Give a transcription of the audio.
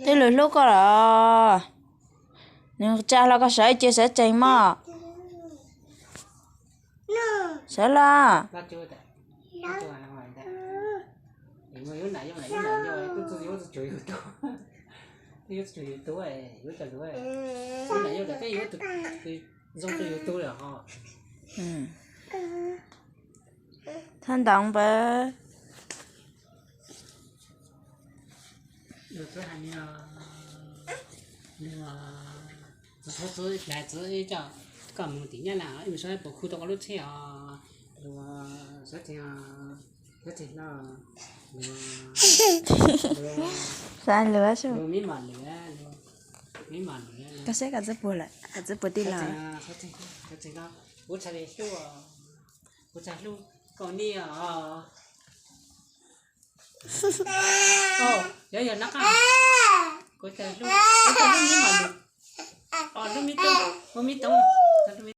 Twb lwm hlub koj los. Nws tsa hlo koj sawv ib ce sawv tsees mog. Sawv los. Thaj ntaub npawg. Koj mus tim nyab na, ib mus saib puas khu tau koj lub tsheb os. Sawv tsees, sawv tsees no. Xav luag, luag mib mam lwm, mib mam lwm. Koj saib koj txiv puag lawm, koj txiv puag tij los. Sawv tsees, sawv tsees no. Kuv txhais hlub, kuv txhais hlub koj niam os. Yog, yog nab qab. Kuv txhais hlub, kuv txhais hlub mib mam lwm. Hlub mib toov, hlub mib toov.